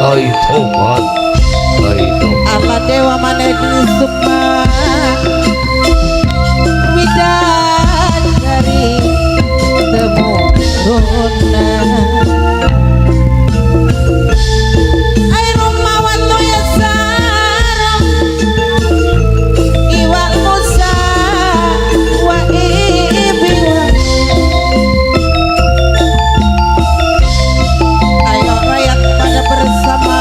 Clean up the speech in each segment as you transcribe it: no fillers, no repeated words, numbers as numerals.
Ai tobat. Ai tobat. Ala dewa maneh sukma widadari temuruna. Ai rumawatu ya sarong iwal musa wa ibiwa. Ayo rakyat pada bersama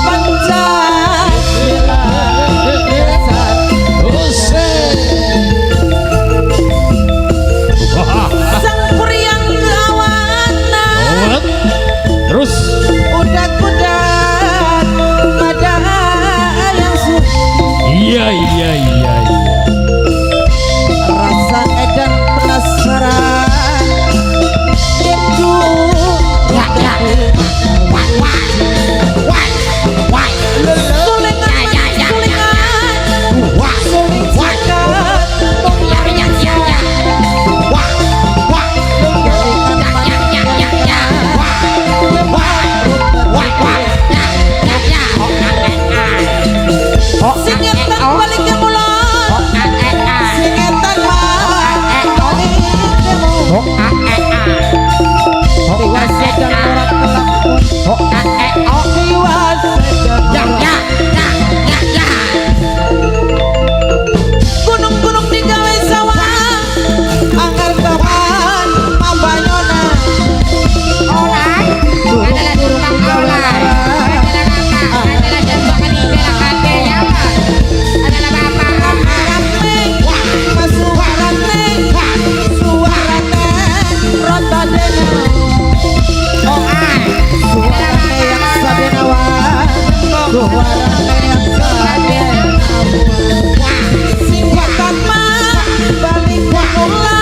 Pancasila dasar. Sang kuryang keawanan Terus udak-udak pada yang su. Iya iya iya iya. Rasa edan penasaran itu. Ya ya. Wah wah. Wah wah. Sulingan Ya ya ya. sulingan Wah suling wah. sikat Ya ya ya ya. Wah wah. Kelingan Ya ya ya ya. Wah wah. Wah wah. Ya ya ya. Oh a e a. Oh a Sing e etan o. balik ke mulon. Oh a e a. Sing etan balik ke mulon. Oh a e a. Oh a Tiwas e sedang a. ora kelakon. Oh a e o. Tiwas sedang Ya ora. ya ya ya ya. Gunung-gunung digawe sawah anggar kapan mambanyona. Olay. Adalah Gunung-gunung tukang digawe olay. larang. Adalah bapak, adalah jago kali kate ya. Adalah bapak. Rame masuarane suarane rata dena. Oh ai. Suarane yang sadenawa, suarane yang sadenawa. Sing wetan mah balik mula,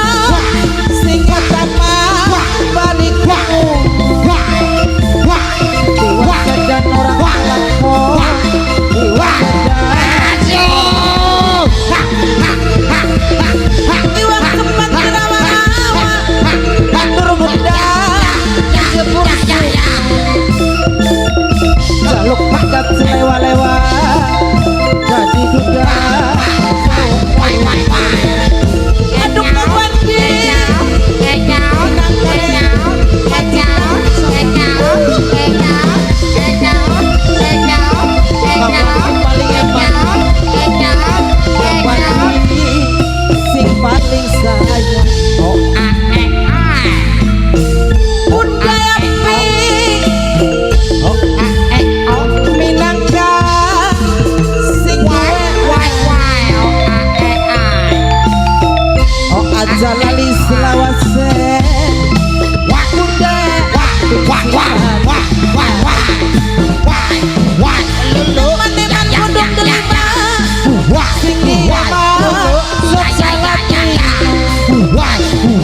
sing wetan mah balik mula. Tiwas sedan ora kelakon, tiwas sedan. Ajo. Ha ha ha ha ha. Iwak sempat kerawa-rawa atur muda jebur Ya ya. jaluk pakat selewa-lewa jadi duda. Wah wah wah. Aduk kebandi bandi sing paling sayang. Oh a e a. Bunda api Oh a e o. minangka sing Wah wah wah. Oh a e a. Oh aja lali selawase. Wah Bunda wah wah wah wah wah wah wah wah. Lulu. Maneman pondok delima Wah sing wah. eman sok Ya ya ya ya. Wah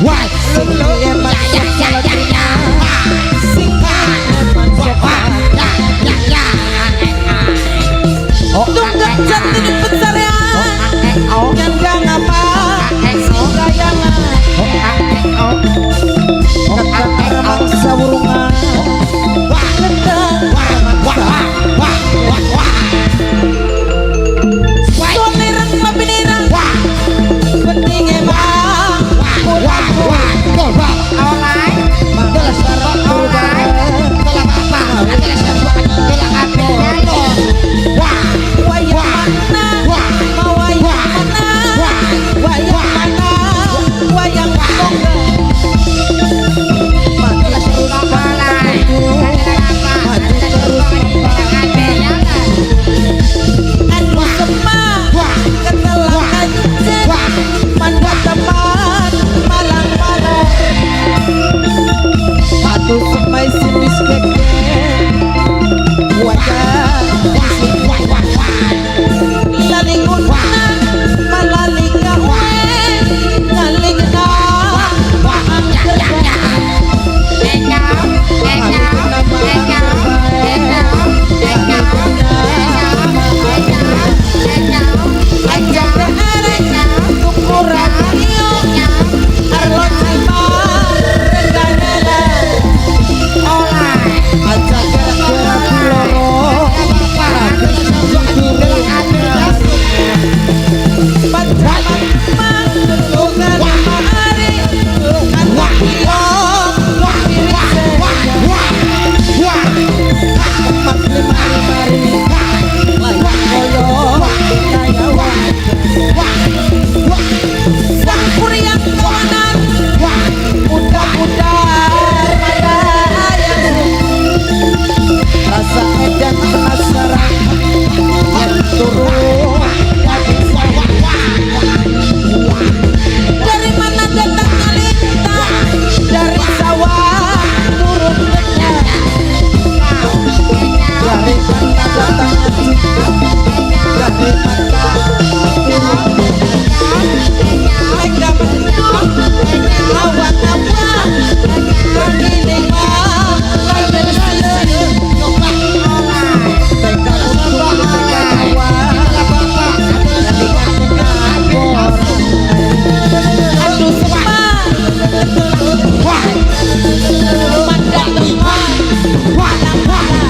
wah. sing eman Ya sok ya ya ya. sing eman Wah sok wah. Ya ya ya. E a. Oh a Tunggak e a. jati pencarian Oh a e o. nyandang apa E o. kayangan Oh a e o. Oh a kata e o. remangsa wurungan Wah kata wah wah wah wah wah. Wah.